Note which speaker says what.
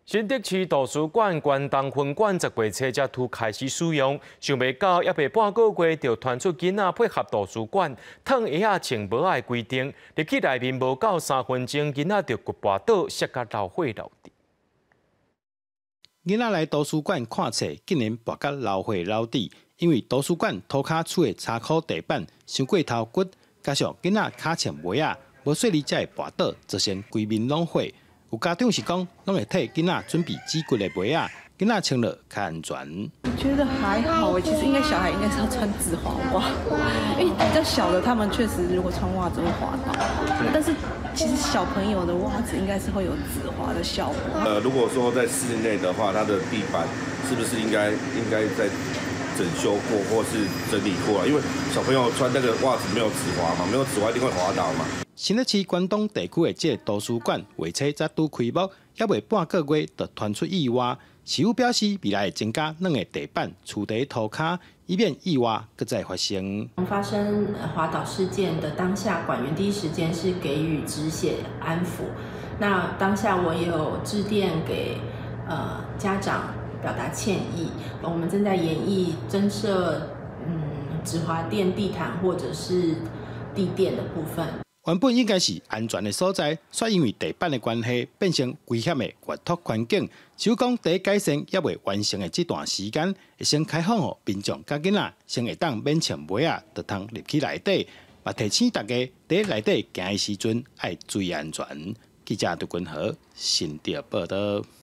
Speaker 1: 新竹市圖書館關東分館10月初才拄開始使用，想袂到猶未半個月就傳出囡仔配合圖書館脫鞋仔穿帽仔的規定，入去內面無夠3分鐘，囡仔就骨跋倒，摔甲流血流滴。
Speaker 2: 囡仔來圖書館看冊，竟然跋甲流血流滴，因為圖書館塗跤厝的查箍地板傷過頭骨，加上囡仔跤穿襪仔，無細膩才會跋倒，造成規面攏血。有家長是講，攏會替囡仔準備止骨的襪仔，囡仔穿落較安全。
Speaker 3: 我覺得還好，其實應該小孩應該是要穿止滑襪，因為比較小的，他們確實如果穿襪子會滑倒。但是其實小朋友的襪子應該是會有止滑的效果。
Speaker 4: 如果說在室內的話，它的地板是不是應該再整修過或是整理過啊？因為小朋友穿那個襪子沒有止滑嘛，沒有止滑一定會滑倒嘛。
Speaker 2: 新竹市關東地區的這个圖書館，月初才拄開幕，猶未半個月就傳出意外。市府表示，未來會增加軟的地板，鋪佇塗跤，以免意外閣再發生。
Speaker 5: 發生滑倒事件的當下，館員第一時間是給予止血安撫。那當下我也有致電給家長表達歉意。我們正在研議增設止滑墊地毯或者是地墊的部分。
Speaker 2: 原本應該是安全的所在，卻因為地板的關係，變成危險的閱讀環境。市府講，佇改善猶未完成的這段時間，會先開放予民眾佮囡仔，先會當免穿襪仔，就通入去內底。嘛提醒大家，佇內底行的時陣愛注意安全。記者杜君和新竹報導。